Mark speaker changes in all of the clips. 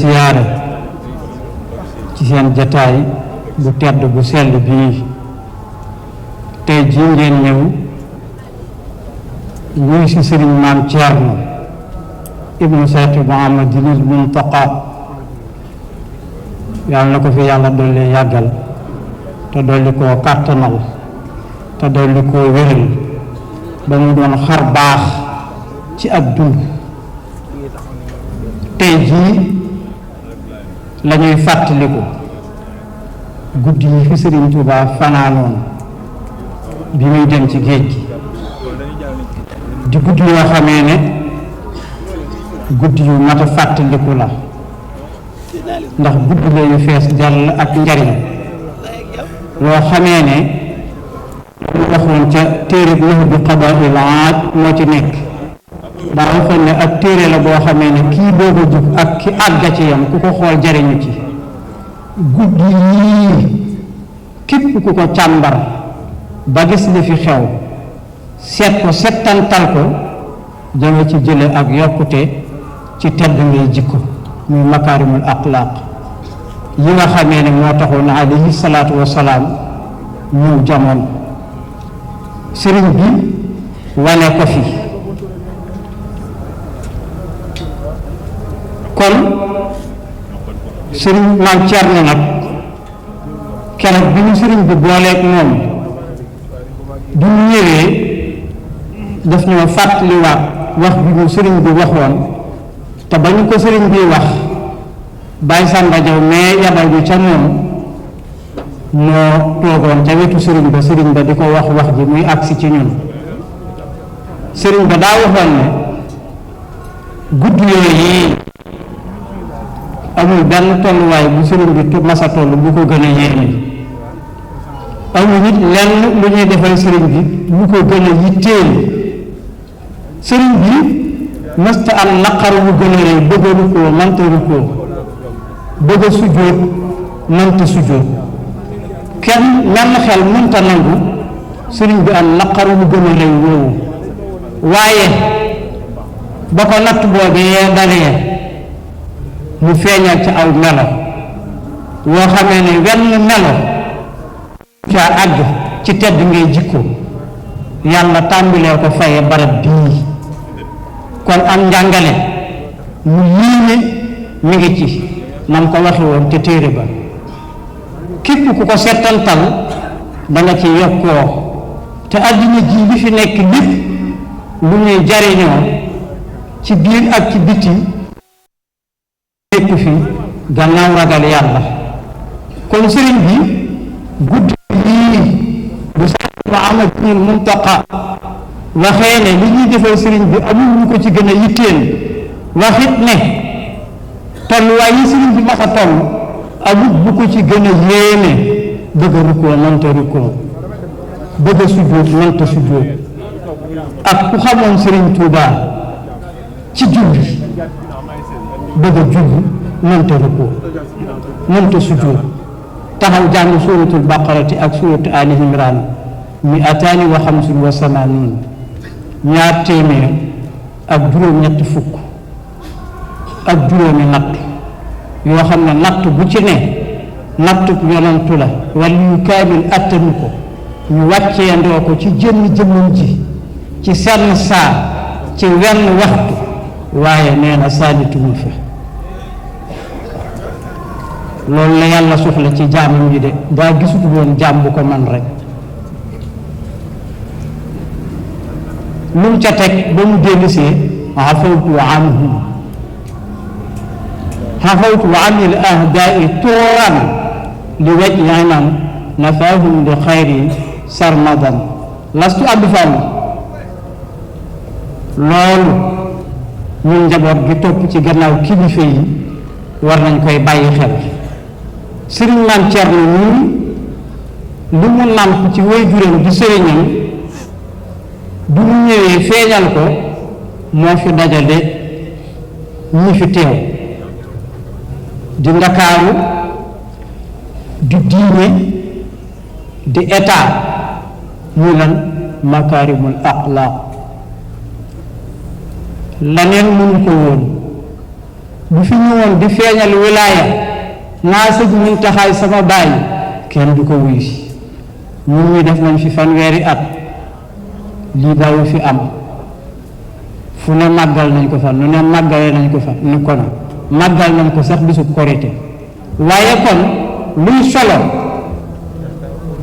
Speaker 1: siyaare ci seen jataay bu tedd bu sell bii tey jii ngeen ñëw ñuy si sëriñ Maam Thierno ibnu Seex Muhammadinil Muntaqa yàlla na ko fi yàlla dolli yàggal te dolli koo kàttanal te dolli koo wéral ba mu doon xar baax ci ab dund tey jii la ñuy fàttaliku guddi yi fi Sëriñ Tuubaa fanaanoon bi muy dem ci géej gi di guddi yoo xamee ne guddi yu mat a fàttaliku la ndax guddi la yu fees dell ak njariñ loo xamee ne lu waxoon ca téere bi Nahju Qadaa'il Haaj moo ci nekk daa waxoon ne ak téere la boo xamee ne kii doog a jug ak ki àgga ci yam ku ko xool jariñu ci guddi yii képp ku ko càmbar ba gis li fi xew seet ko settantal ko danga ci jële ak yokkute ci tedd ngay jikko muy makaarimul axlaaq yi nga xamee ne moo taxoon alayhi salaatu wasalaam ñëw jamono sëriñ bi wane ko fi kon sëriñ Maam Thierno nag keroog bi ñu sëriñ bi booleeg moom bi mu ñëwee daf ñoo fàttaliwaat wax bi mu sëriñ bi waxoon te ba ñu ko sëriñ bi wax Baye Samba Diaw mais yabal ñu ca moom moo toogoon ca wetu sëriñ ba di ko wax wax ji muy agsi ci ñun sëriñ ba daa waxoon ne guddi yooyu amul benn tolluwaay bu sëriñ bi masa toll bu ko gën a yéeme amul nit lenn lu ñuy defal sëriñ bi lu ko gën a yitteel sëriñ bi mësta am naqar wu gën a rëy bëgg a rukkoo mënta rukkoo bëgg a sujjóot mënta sujjóot kenn menn xel mënta nangu sëriñ bi am naqar wu gën a rëy woowu waaye ba ko natt boobee dalee mu feeñal ci aw melo woo xamee ne wenn melo caa àgg ci tedd ngay jikko yàlla tàmbilee ko faye barab bii kon am njàngale mu yéeme mi ngi ci nam ko waxe woon te téere ba képp ku ko settantal da nga ci yokkoo te àddina ji bi fi nekk lépp lu ñuy jariñoo ci biir ak ci biti nekk fi gannaaw ragal yàlla kon sëriñ bi guddi yii bu Seex Muhammadinil Muntaqa waxee ne li ñuy defal sëriñ bi amul ñu ko ci gën a yitteel waxit ne tolluwaay yi sëriñ bi mas a toll amul bu ko ci gën a yéeme bëgg a rukkoo mënta rukkoo bëgg a sujjóot mënta sujjóot ak ku xamoon sëriñ Tuubaa ci julli bëgg a julli mënta rukkoo mënta sujjóot taxaw jàng suuratul baqarati ak suuratu ali imran mi'ataani wa xamsin wa samaanuun ñaar téeméer ak juróom-ñetti fukk ak juróomi natt yoo xam ne natt bu ci ne nattub yonantu la wala yu kaamil attanu ko ñu wàcceendoo ko ci jëmmam ji ci senn saa ci wenn waxtu waaye nee na saalituma fi loolu la yàlla soxla ci jaamam yi de daa gisut woon jaam bu ko man rek lu mu ca teg ba mu dellusee afawtu anhum xafawtu anil ahdaai tuuran li wajhinan nafaahum li xayri sarmadan lastu abfan loolu ñun njaboot gi topp ci gannaaw kilifa yi war nañ koy bàyyi xel sëriñ Maam Thierno ñii li mu nàmp ci waajuram di sëriñam bu mu ñëwee feeñal ko moo fi dajale ñi fi teew di Ndakaaru di diine di état muy lan makaarimul axlaaq laneen mënu ko woon bu fi ñëwoon di feeñal wilaaya naa sëñ Muntaxa sama baay kenn du ko wuyu si ñun ñi def nañ fi fanweeri at lii daawu fi am fu ne màggal nañ ko fa nu ne màggalee nañ ko fa ni ko na màggal nañ ko sax bisu korite waaye kon luy solo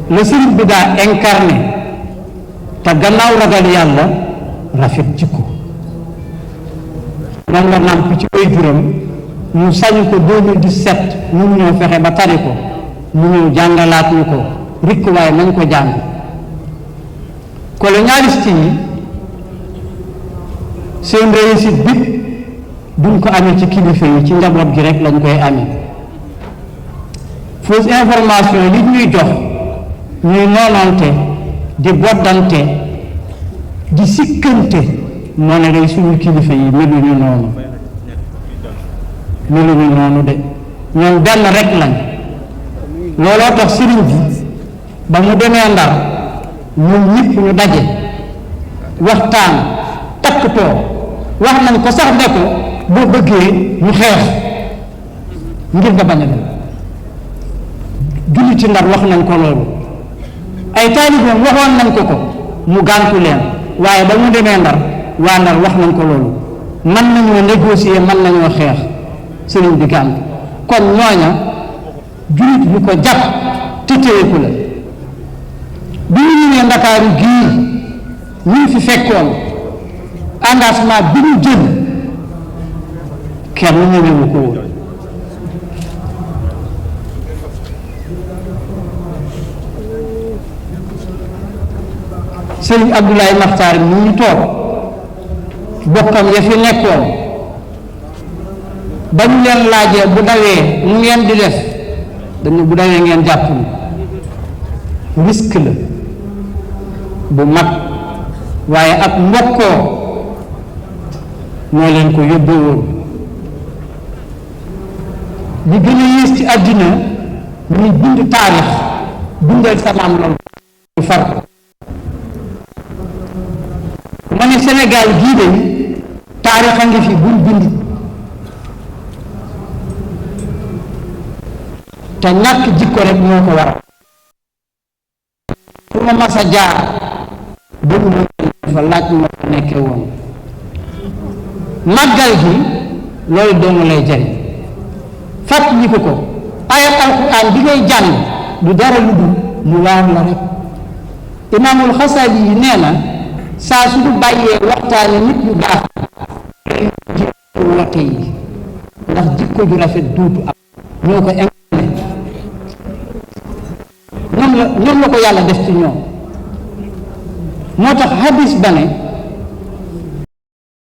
Speaker 1: la sëriñ bi daa incarné te gannaaw ragal yàlla rafet jikko moom la nàmp ci ay juróom mu sañ ko 2017 mu ñëw fexe ba tari ko mu ñëw jàngalaat ñu ko rikk waaye nañ ko jàng colonialiste yi seen réussite bi duñ ko amee ci kilifa yi ci njaboot gi rek lañ koy amee fausse information li ñuy jox ñuy noonante di boddante di sikkante moo ne day suñu kilifa yi meluñu noonu de ñoom benn rek lañ looloo tax sëriñ bi ba mu demee Ndar ñun ñëpp ñu daje waxtaan takktoo wax nañ ko sax ne ko boo bëggee ñu xeex ngir nga bañ a dem julli ci Ndar wax nañ ko loolu ay taalibeem waxoon nañ ko mu gàntu leen waaye ba mu demee Ndar waa Ndar wax nañ ko loolu mën nañoo négocier mën nañoo xeex sëriñ bi gàntu kon ñooña jullit bu ko jàpp te téyeku la bi ñu ñëwee Ndakaaru gii ñu fi fekkoon engagement bi ñu jël kenn ñëwewu ko woon sëriñ Abdoulaye Makhtar mu ñu toog bokkam ya fi nekkoon ba ñu leen laajee bu dawee mu ngeen di def dañu bu dawee ngeen jàpp ni risque la bu mag waaye ak mbokkoo moo leen ko yóbbee woon li gën a yées ci àddina ñuy bind taarix bindal samaam loolu far ma ne Sénégal gii de taarix a ngi fi buñ bind te ñàkk jikko rek moo ko waral fu ma mas a jaar bëgg ma fa laaj ma ko nekkee woon màggal gi loolu doomu lay jariñ fàttali ko ayat alquran bi ngay jàng du dara lu dul mu waar la rek imaamul Xasali yi nee na saa su du bàyyee waxtaane nit ñu baax jikko woote yi ndax jikko ju rafet duutu am ñoo ko incarné ñoom la ko yàlla def ci ñoom moo tax hadis ba ne